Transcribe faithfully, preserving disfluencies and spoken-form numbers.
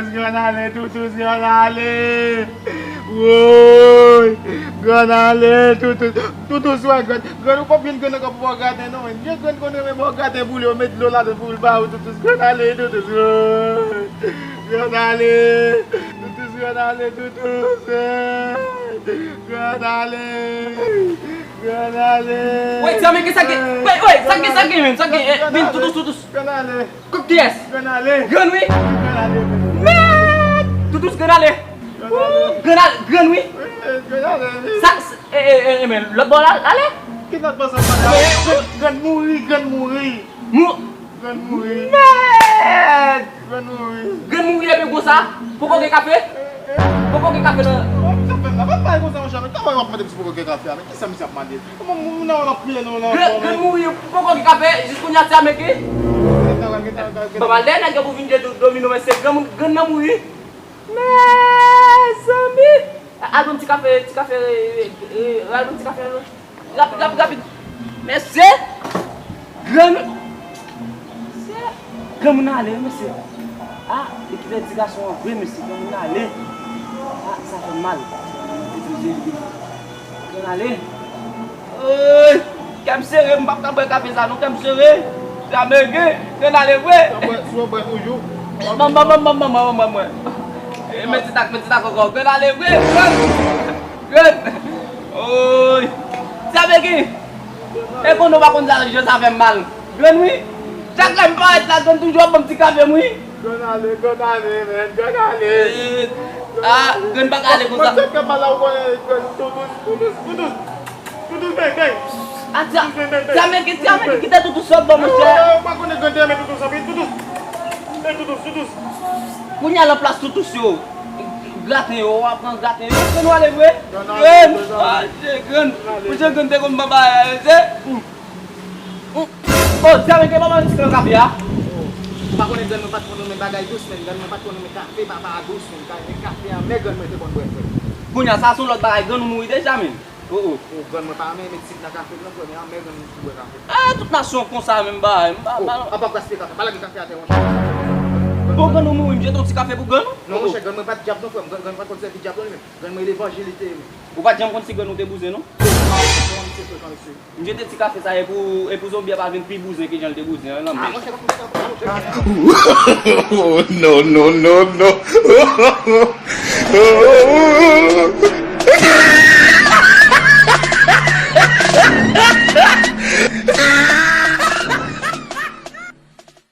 Grann ale, Toutous, grann ale. Woy, grann ale, Toutous. Toutous, wè grann. Grann, ou konprann grann nan kòb bò graten non, men. Jan grann konn renmen bò graten pou li, yo met dlo ladan pou l ba ou, Toutous. Grann ale, Toutous. Woy, grann ale. Toutous, grann ale, Toutous. Woy, grann ale. Grann ale. Woy, ti ame, ki sa gen? Woy, woy, sa gen, sa gen menm, sa gen? Eh, vin, Toutous, Toutous. Grann ale. Kòk kiyès? Grann ale. Grann wi. Grann ale. Mèd! Toutous, grann ale. Grann ale. Grann ale, grann wi. Wi, grann ale, wi. Sa, e, e, e, e, men, lòt bò la, ale. Ki lòt bò sa, grann, grann mouri, grann mouri. Mou- Grann mouri. Mèd! Grann mouri. Grann mouri epi konsa? Poko gen kafe? Poko gen kafe nan. Sa fè la, pa pale konsa, monchè, men kòman w ap mande m si poko gen kafe a, men kisa misye ap mande? Mwen, mwen, mwen, mwen ap kriye, non, non, Grann, non, grann men. Mouri, poko gen kafe, jis kounye a ti ame ki? Ban m al dèyè nèg yo pou vin jwe do-, domino, men se grann moun, grann nan mouri. Mezanmi! Al ban m ti kafe, ti kafe, e, e, al ban m ti kafe, non. Rapid, rapid, rapid. Mesye! Grann, mesye! Granmoun nan ale, wi, mesye. A, li kite ti gason an vre, mesye. Granmoun nan ale. A, sa fè m mal. Grann ale. Oy! Kè m sere, m p ap ka bwè kafe sa non, kè m sere. Jamege, grann ale vre. Si w bwè, si w bwè toujou. Ban m, ban m, ban m, ban m, ban m, ban m, ban m. E, men ti tak, men ti tak ankò. Grann ale vre, grann. Grann. Oy! Jamege! E konnen w pa konn sa, jan sa fè m mal. Grann wi. Chak lè m parèt la, grann toujou ap ban m ti kafe m wi. Grann ale, grann ale, men, grann ale. Eh, ah, grann pa ka ale konsa. Mwen se fè mal la, ou konnen, grann, Toutous, Toutous, Toutous. Toutous, bèy, bèy. Ah, ti ame, ti ame, kite Toutous sòt bò, monchè. Ou pa konnen grann te renmen Toutous anpil, Toutous. Bèy, Toutous, Toutous. Kounye a nan plas Toutous yo. Graten yo, w ap pran graten yo. Grann, w ale vre? Grann, ah, se grann. Monchè, grann te konn ban bagay, se. Oh, ti ame, gen manman riske nan kafe a? Ou pa konnen grann mwen pa t konn renmen bagay dous, men grann mwen pa t konn renmen kafe, papa a dous, men ka-, men kafe anmè grann mwen te konn bwè, frè. Kounye a, sa se yon lòt bagay, grann ou mouri deja, men. Oh, oh. Oh, grann mwen pa renmen met sik nan kafe, non, frè, men anmè grann mwen ki bwè kafe. Ah, tout nasyon konsa, menm bagay. M pa, oh, pa, apa gaspiye kafe, pa lage kafe atè, monchè. Bon, grann ou mouri, m jete yon ti kafe pou grann ou? Non, monchè, grann mwen pa t dyab, non, frè m, grann, grann pa t konn sèvi dyab, non, li menm. Grann mwen, levanjil li te ye, men. Ou pa t janm konn si grann ou te bouzen, non? M jete ti kafe sa e pou, e pou zonbi a pa vin pi bouzen ke jan l te bouzen an nan men. Oh, no, no, no, no.